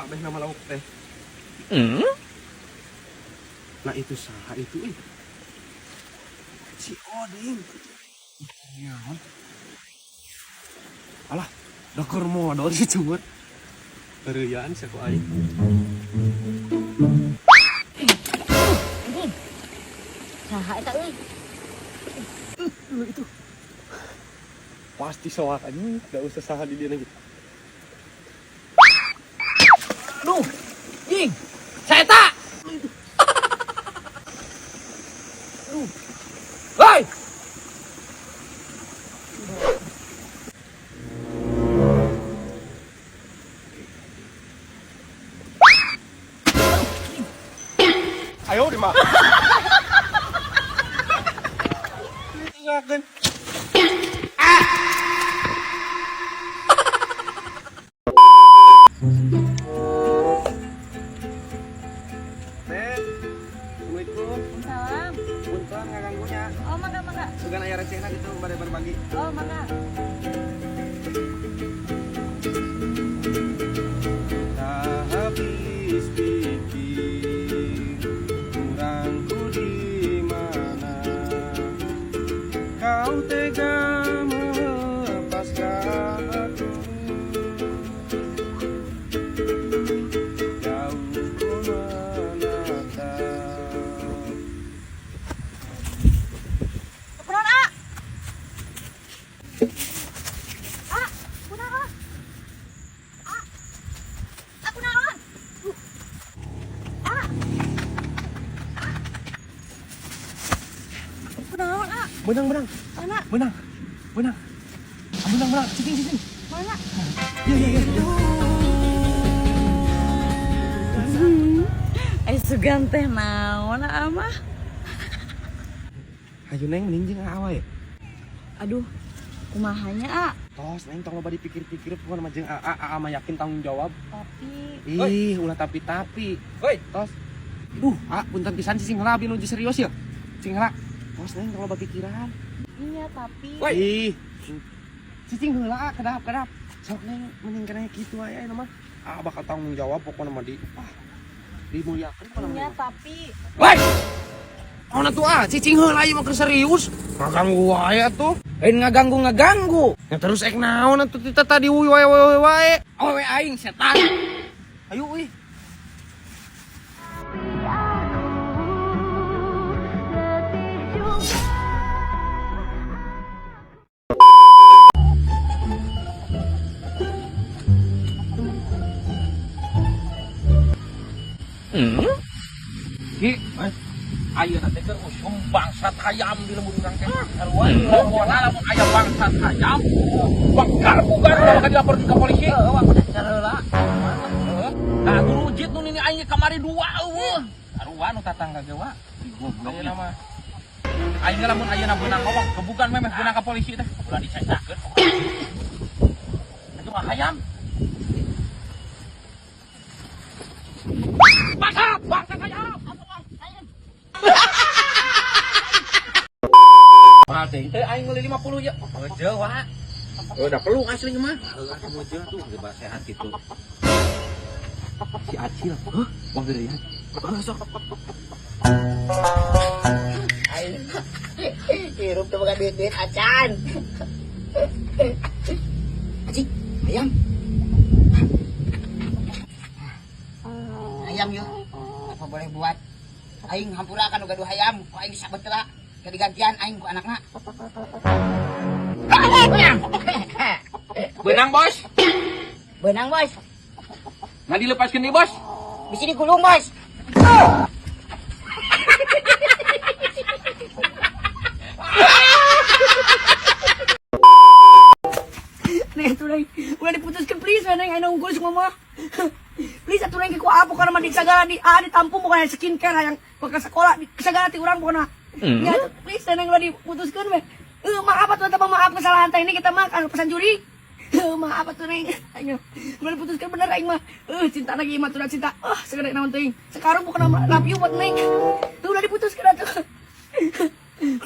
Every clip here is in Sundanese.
Kabeh nama lauk teh. Nah, itu saha itu ih? Si Oding. Iya. Alah, dokor modal si cungut. Tereuyan sia ku aing. Anjing. Saha eta euy? Lu itu. Pasti soak anjing, gak usah saha di dia lagi. Duh, jing, saya tak. Duh, hei. Ayo di mah. Silakan. Teh. Assalamualaikum. Salam. Punten ngaganggunya. Oh, mangga mangga. Sugan aya recehna gitu bade berbagi. Oh, mangga. Tak habis pikir, kurangku di mana kau tega melepaskan aku. Jauh ku menatap. Kunaon, A? A, kunaon? A. A, kunaon? A. A. Kunaon, A? Benang, benang. Mana? Benang, benang. Ah, benang, benang, cicing, cicing. Mana? Ya, ya, ya, ya. Ai sugan teh naon, A mah? Hayu neng, mending jeung awa ya. Aduh, kumahanya, A? Tos neng, tong loba dipikir-pikir, pokoknya mah jeung AA, AA mah yakin tanggung jawab. Tapi Ih, ulah tapi-tapi. Hoi, tos. Duh, ah, punten pisan sih, sing heula abi nuju serius ya. Cing heula. Tos neng, tong loba pikiran. Iya, tapi Ih. Cicing heula, ah, kedap, kedap. Sok neng, mending kena kitu aya mah. Ah, bakal tanggung jawab pokoknya mah di ah, dimuliakeun pokoknya Iya, mah. tapi Woi. Oh, tuh ah, cicing heula ieu mah keur serius. Ngaganggu wae atuh. Lain ngaganggu ngaganggu. Ya terus ek naon atuh tita tadi wuy wae wae wae. Awewe aing setan. Ayo euy. Ki, ayeuna teh keur usum bangsat hayam di lembur urang teh. Sarua pokona lamun aya bangsat hayam, bakar bugar ulah bakal dilaporkeun ka polisi. Heeh, wah udah heula. Nah, guru jit nu nini aing kamari dua eueuh. Sarua nu tatangga ge wa. Goblok ayeuna mah. Aing lamun ayeuna beunang ngomong gebugan memeh beunang ka polisi teh. Ulah dicacakeun. Itu mah hayam. Bangsat, bangsat hayam. Mahal teh, teh aing meuli 50 ya. Heueuh wa. Udah pelung asli mah. Heueuh kamu aja tuh bebas sehat gitu. Si Acil, hah? Wah gede ya. Heuh sok. Aing hirup teu boga duit-duit acan. Aji, ayam. Ayam yuk. Apa boleh buat? Aing hampura kan gaduh hayam, ku aing disabet heula. Ke digantian aing ku anakna. Benang. Benang, Bos. Benang, Bos. Nah dilepaskeun deui, Bos. Bisa digulung, Bos. Neng atuh neng, ulah diputuskan please neng, ayo unggul semua mah. Please atuh neng, ku apa pokoknya mah di segala di ah ditampung pokoknya skincare yang bakal sekolah di segala ti urang pokoknya. Ya atuh, please neng ulah diputuskan we. Maaf atuh eta mah, maaf kesalahan teh ini kita mah kan pesan juri. Maaf atuh neng. Ayo, ulah diputuskan bener aing mah. Cinta lagi mah tuh cinta. Ah, segede naon teuing. Sekarang pokoknya mah love you buat neng. Ulah diputuskan atuh.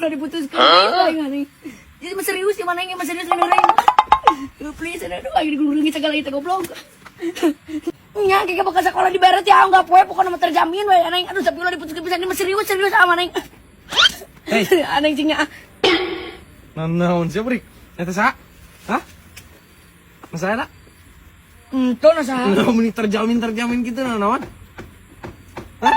Ulah diputuskan aing neng. Jadi mah serius ya mana yang mah serius neng. Please, aduh, aing digulungi segala itu goblok. Nya kayak bakal sekolah dibere ti aa unggal poe pokokna mah terjamin we neng. Aduh, tapi ulah diputuskeun pisan, ini mah serius serius ama neng. Hei. Neng cing ah. Naon sih, Brik? Eta saha? Hah? Masa eta? Ento na saha? Nah, meni terjamin terjamin gitu nah, naon? Hah?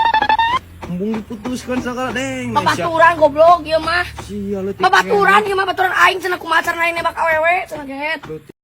Embung diputuskan segala deng. Babaturan goblok ieu mah. Sia leutik. Babaturan ieu mah, baturan aing cenah, kumaha carana aing nembak awewe cenah gehet. Leutik.